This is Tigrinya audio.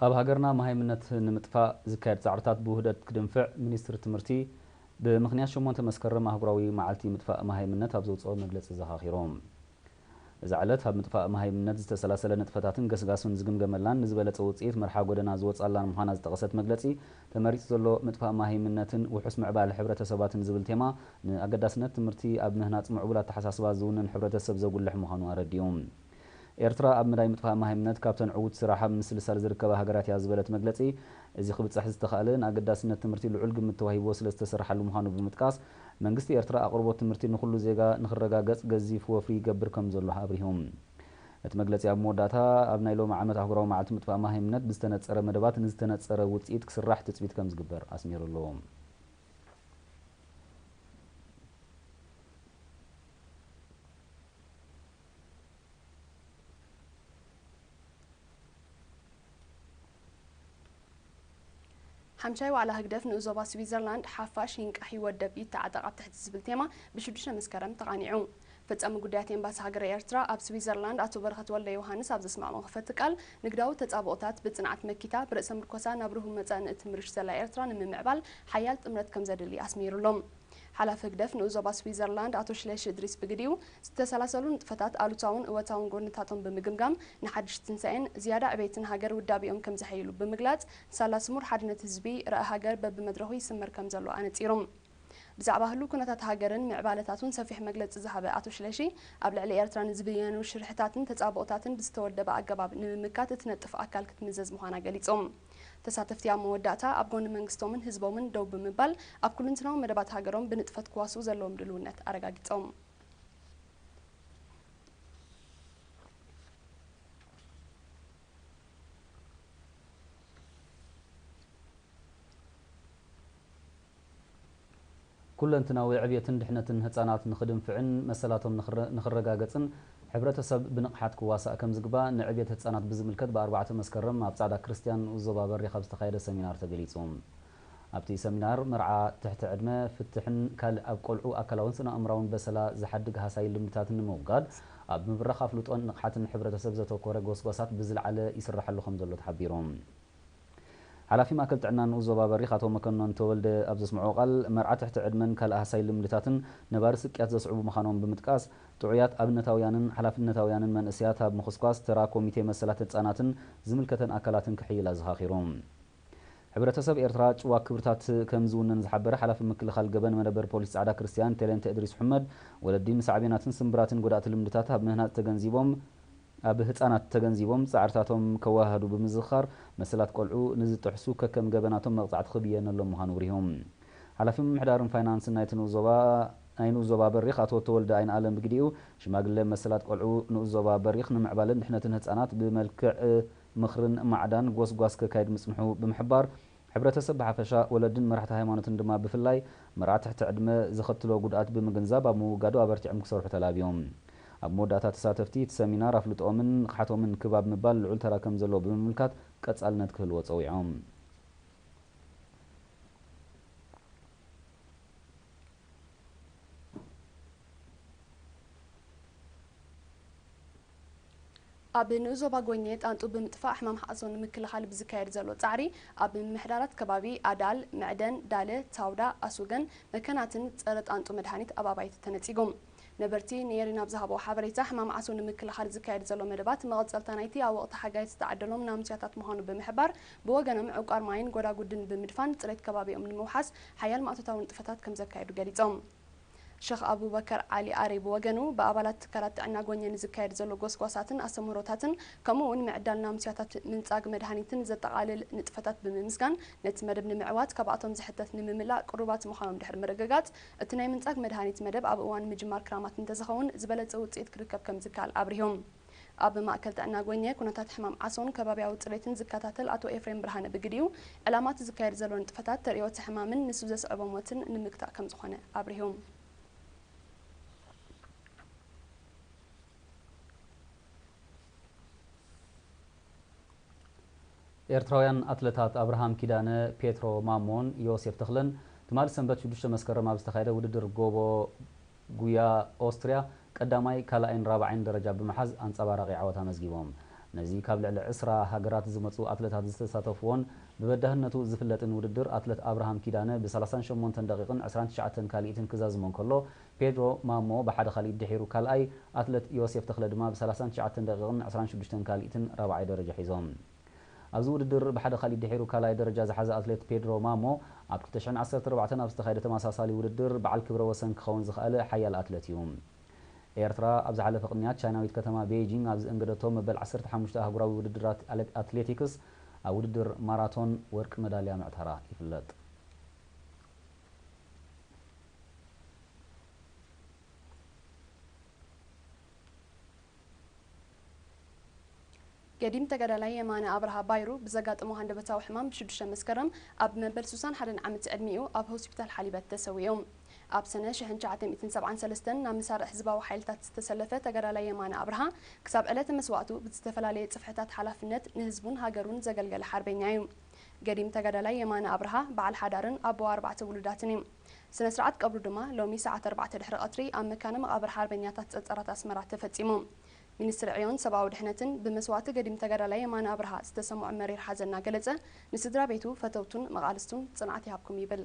ኣብ ሃገርና መሃይምነት ንምጥፋእ ዝካየድ ጻዕርታት ብውህደት ክድንፍዕ ሚኒስትሪ ትምህርቲ ብምኽንያት ሸሞንተ መስከረም ኣህጉራዊ መዓልቲ ምጥፋእ መሃይምነት ኣብ ዘውፅኦ መግለፂ ዘኻኺሩ። እዛ ዕለት ኣብ ምጥፋእ መሃይምነት ዝተሰላሰለ ንጥፈታትን ገስጋሱን ዝግምገመላን ንዝበለፀ ውፅኢት መርሓ ጎደና ዝወፅኣላን ምዃና ዝጠቐሰት መግለፂ፣ ተመሪፁ ዘሎ ምጥፋእ መሃይምነትን ውሑስ ምዕባለ ሕብረተሰባትን ዝብል ቴማ ንኣገዳስነት ትምህርቲ ኣብ ምህናፅ ምዕቡል ኣተሓሳስባ ዝውንን ሕብረተሰብ ዘጉልሕ ምዃኑ ኣረዲኡ። ኤርትራ ኣብ መዳይ ምጥፋእ መሃይምነት ካብተን ዕዉት ስራሕ ኣብ ምስልሳል ዝርከባ ሃገራት እያ ዝበለት መግለፂ፣ እዚ ክብፃሕ ዝተኻእለ ንኣገዳስነት ትምህርቲ ልዑል ግምት ተዋሂብዎ ስለ ዝተሰርሓሉ ምዃኑ ብምጥቃስ፣ መንግስቲ ኤርትራ ኣቕርቦት ትምህርቲ ንኹሉ ዜጋ ንኽረጋገጽ ገዚፍ ወፍሪ ይገብር ከም ዘሎ ኣብሪሁ። እቲ መግለጺ ኣብ መወዳእታ፣ ኣብ ናይ ሎሚ ዓመት ኣህጉራዊ መዓልቲ ምጥፋእ መሃይምነት ብዝተነጸረ መደባት ንዝተነጸረ ውጽኢት ክስራሕ ትጽቢት ከም ዝግበር ኣስሚሩሉ። ሓምሻይ ዋዕላ ህግደፍ ንኡስ ዞባ ስዊዘርላንድ ሓፋሽ ይንቃሕ ይወደብ ይተዓጠቕ ኣብ ትሕቲ ዝብል ቴማ ብሽዱሽተ መስከረም ተቓኒዑ። ፈጻሚ ጉዳያት ኤምባሲ ሃገረ ኤርትራ ኣብ ስዊዘርላንድ ኣቶ በረኸት ወልደ ዮሃንስ ኣብ ዘስምዖ መኽፈቲ ቃል፣ ንግዳዊ ተጻብኦታት ብጽንዓት መኪታ ብርእሰ ምርኮሳ ናብ ርሁም መጻኢ ንእትምርሽ ዘላ ኤርትራ ንምምዕባል ሓያል ጥምረት ከም ዘድሊ ኣስሚሩሎም። ሓላፊ ህግደፍ ንኡስ ዞባ ስዊዘርላንድ ኣቶ ሽለሺ እድሪስ ብግዲኡ፣ ዝተሰላሰሉ ንጥፈታት ኣሉታውን እወታውን ጎንታቶም ብምግምጋም፣ ንሓድሽ ትንሳኤን ዝያዳ ዕቤትን ሃገር ውዳቤኦም ከም ዘሐይሉ ብምግላጽ፣ ሳላ ስሙር ሓድነት ህዝቢ ራኢ ሃገር በብመድረኹ ይስመር ከም ዘሎ ኣነጺሩ። ብዛዕባ ህሉው ኩነታት ሃገርን ምዕባለታቱን ሰፊሕ መግለጺ ዝሃበ ኣቶ ሽለሺ፣ ኣብ ልዕሊ ኤርትራ ንዝብየኑ ሽርሕታትን ተጻብኦታትን ብዝተወደበ ኣገባብ ንምምካት እትነጥፍ ኣካል ክትምዘዝ ምዃና ገሊጹ። ተሳተፍቲ ኣብ መወዳእታ ኣብ ጎኒ መንግስቶምን ህዝቦምን ደው ብምባል ኣብ ኩሉንትናዊ መደባት ሃገሮም ብንጥፈት ክዋስኡ ዘለዎም ድልውነት ኣረጋጊጾም። ኩለንትናዊ ዕብየትን ድሕነትን ህጻናት ንኽድንፍዕን መሰላቶም ንኽረ-፣ ንኽረጋገጽን ሕብረተሰብ ብንቕሓት ክዋሳእ ከም ዝግባእ ንዕብየት ህጻናት ብዝምልከት ብኣርባዕተ መስከረም ኣብ ጻዕዳ ክርስትያን ንኡስ ዞባ በሪኽ ኣብ ዝተኻየደ ሰሚናር ተገሊጹ። ኣብቲ ሰሚናር መርዓ ትሕቲ ዕድመ፣ ፍትሕን ካልእ ኣብ ቆልዑ ኣካላውን ስነ ኣእምራውን በሰላ ዝሓድግ ሃሳዪ ልምድታትን ንምውጋድ ኣብ ምብራኽ ኣፍልጦን ንቕሓትን ሕብረተሰብ ዘተኮረ ጎስጓሳት ብዝለዓለ ይስራሓሉ ከም ዘሎ ተሓቢሩ። ሓላፊ ማእከል ጥዕና ንኡስ ዞባ በሪኽ ኣቶ መኮነን ተወልደ ኣብ ዘስምዖ ቃል፣ መርዓ ትሕቲ ዕድመን ካልእ ሃሳዪ ልምድታትን ነባሪ ስቅያት ዘስዕቡ ምዃኖም ብምጥቃስ፣ ጥዑያት ኣብነታውያንን ሓላፍነታውያንን መንእሰያት ኣብ ምኹስኳስ ተራ ኮሚቴ መሰላት ህጻናትን ዝምልከተን ኣካላትን ክሕይል ኣዘኻኺሩ። ሕብረተሰብ ኤርትራ ጭዋ ክብርታት ከም ዝውንን ዝሓበረ ሓላፊ ምክልኻል ገበን መደበር ፖሊስ ጻዕዳ ክርስትያን ቴሌንተ እድሪስ ሑመድ፣ ወለዲ ንሳዕቤናትን ስምብራትን ጎዳእቲ ልምድታት ኣብ ምህናጽ ተገንዚቦም፣ ኣብ ህጻናት ተገንዚቦም ጻዕርታቶም ከወሃህዱ ብምዝኽኻር፣ መሰላት ቆልዑ ንዝጥሕሱ ከከም ገበናቶም መቕጻዕቲ ክብየነሎም ምዃኑ ኣብሪሆም። ሓላፊ ምምሕዳርን ፋይናንስን ናይቲ ንኡስ ዞባ፣ ናይ ንኡስ ዞባ በሪኽ ኣቶ ተወልደ ኣይንኣለም ብግዲኡ፣ ሽማግለ መሰላት ቆልዑ ንኡስ ዞባ በሪኽ ንምዕባለን ድሕነትን ህጻናት ብመልክዕ ምኽርን ማዕዳን ጎስጓስ ከካይድ ምጽንሑ ብምሕባር፣ ሕብረተሰብ ብሓፈሻ፣ ወለድን መራሕቲ ሃይማኖትን ድማ ብፍላይ፣ መርዓ ትሕቲ ዕድመ ዘኸትሎ ጉድኣት ብምግንዛብ ኣብ ምውጋዱ ኣበርቲዖም ክሰርሑ ተላብዮም። ኣብ መወዳእታ ተሳተፍቲ እቲ ሰሚናር ኣፍልጦኦምን ንቕሓቶምን ክብ ኣብ ምባል ልዑል ተራ ከም ዘለዎ ብምምልካት ቀጻልነት ክህልዎ ጸዊዖም። ኣብ ንኡስ ዞባ ጎኘ ጣንጡ ብምጥፋእ ሕማም ዓሶ ንምክልኻል ብዝካየድ ዘሎ ጻዕሪ፣ ኣብ ምምሕዳራት ከባቢ ኣዳል፣ መዕደን፣ ዳለ፣ ታውዳ፣ ኣስውገን መከናትን ጸረ ጣንጡ መድሃኒት ኣብ ኣባይቲ ተነጺጉ። ነበርቲ ንኤሪና ኣብ ዝሃብዎ ሓበሬታ፣ ሕማም ዓሶ ንምክልኻል ዝካየድ ዘሎ መደባት መቐጸልታ ናይቲ ኣብ ወቕቲ ሓጋይ ዝተዓደሎም ናምስያታት ምዃኑ ብምሕባር፣ ብወገኖም ዕቋር ማይን ጎዳጉድን ብምድፋን ጽሬት ከባቢኦም ንምውሓስ ሓያል ማእቶታዊ ንጥፈታት ከም ዘካየዱ ገሊጾም። ሸኽ ኣቡበከር ዓሊ ኣሬ ብወገኑ፣ ብኣባላት ትካላት ጥዕና ጎኘ ንዝካየድ ዘሎ ጎስጓሳትን ኣስተምህሮታትን፣ ከምኡ እውን ምዕዳል ናምስያታት ምንጻግ መድሃኒትን ዘጠቓልል ንጥፈታት ብምምስጋን፣ ነቲ መደብ ንምዕዋት ካብኣቶም ዝሕተት ንምምላእ ቅሩባት ምዃኖም ድሕሪ ምርግጋጽ፣ እቲ ናይ ምንጻግ መድሃኒት መደብ ኣብ እዋን ምጅማር ክራማት እንተዝኸውን ዝበለጸ ውጽኢት ክርከብ ከም ዝከኣል ኣብሪሆም። ኣብ ማእከል ጥዕና ጎኘ ኩነታት ሕማም ዓሶን ከባብያዊ ጽሬትን ዝከታተል ኣቶ ኤፍሬም ብርሃነ ብግዲኡ፣ ዕላማ እቲ ዝካየድ ዘሎ ንጥፈታት ተርእዮ እቲ ሕማምን ንሱ ዘስዕቦ ሞትን ንምግታእ ከም ዝኾነ ኣብሪሁ። ኤርትራውያን ኣትለታት ኣብርሃም ኪዳነ፣ ፔትሮ ማሞን ዮሴፍ ተኽለን ትማሊ ሰንበት ሽዱሽተ መስከረም ኣብ ዝተኻየደ ውድድር ጎቦ ጉያ ኦስትርያ ቀዳማይ፣ ካልኣይን ራብዓይን ደረጃ ብምሓዝ ኣንጸባራቒ ዓወት ኣመዝጊቦም። ነዚ ካብ ልዕሊ ዕስራ ሃገራት ዝመጹ ኣትለታት ዝተሳተፍዎን ብበዳህነቱ ዝፍለጥን ውድድር፣ ኣትለት ኣብርሃም ኪዳነ ብ ሰላሳን ሸሞንተን ደቂቕን ዕስራን ትሽዓተን ካልኢትን ክዛዝሞ እንከሎ፣ ፔድሮ ማሞ ብሓደ ካልኢት ድሒሩ ካልኣይ፣ ኣትለት ዮሴፍ ተኽለ ድማ ብ ሰላሳን ትሽዓተን ደቂቕን ዕስራን ሽዱሽተን ካልኢትን ራብዓይ ደረጃ ሒዞም። ኣብዚ ውድድር ብሓደ ካልኢት ድሒሩ ካልኣይ ደረጃ ዝሓዘ ኣትሌት ፔድሮ ማሞ፣ ኣብ ክልተ ሽሕን ዓሰርተ ኣርባዕተን ኣብ ዝተኻየደ ተመሳሳሊ ውድድር በዓል ክብረ ወሰን ክኸውን ዝኸኣለ ሓያል ኣትለት እዩ። ኤርትራ ኣብ ዝሓለፈ ቅንያት ቻይናዊት ከተማ ቤይጂንግ ኣብ ዘእንገደቶ መበል ዓሰርተ ሓሙሽተ ኣህጉራዊ ውድድራት ኣለ-፣ ኣትሌቲክስ ኣብ ውድድር ማራቶን ወርቂ መዳልያ ምዕታራ ይፍለጥ። ገዲም ተጋዳላይ የማነ ኣብርሃ ባይሩ ብዘጋጠሞ ሃንደበታዊ ሕማም ብሽዱሽተ መስከረም ኣብ መበል ሱሳን ሓደን ዓመት ዕድሚኡ ኣብ ሆስፒታል ሓሊበት ተሰዊኡ። ኣብ ሰነ ሽሕን ትሽዓተ ሚእትን ሰብዓን ሰለስተን ናብ መሳርዕ ህዝባዊ ሓይልታት ዝተሰለፈ ተጋዳላይ የማነ ኣብርሃ ክሳብ ዕለተ መስዋእቱ ብዝተፈላለየ ጽፍሕታት ሓላፍነት ንህዝቡን ሃገሩን ዘገልገለ ሓርበኛ እዩ። ገዲም ተጋዳላይ የማነ ኣብርሃ በዓል ሓዳርን ኣቦ ኣርባዕተ ውሉዳትን እዩ። ስነ ስርዓት ቀብሩ ድማ ሎሚ ሰዓት ኣርባዕተ ድሕሪ ቀትሪ ኣብ መካነ መቓብር ሓርበኛታት ጸጸራት ኣስመራ ተፈጺሙ። ሚኒስትሪ ዕዮን ሰብኣዊ ድሕነትን ብመስዋእቲ ገዲም ተጋዳላይ የማነ ኣብርሃ ዝተሰምዖ መሪር ሓዘን እናገለጸ፣ ንስድራ ቤቱ፣ ፈተውቱን መቓልስቱን ጽንዓት ይሃብኩም ይብል።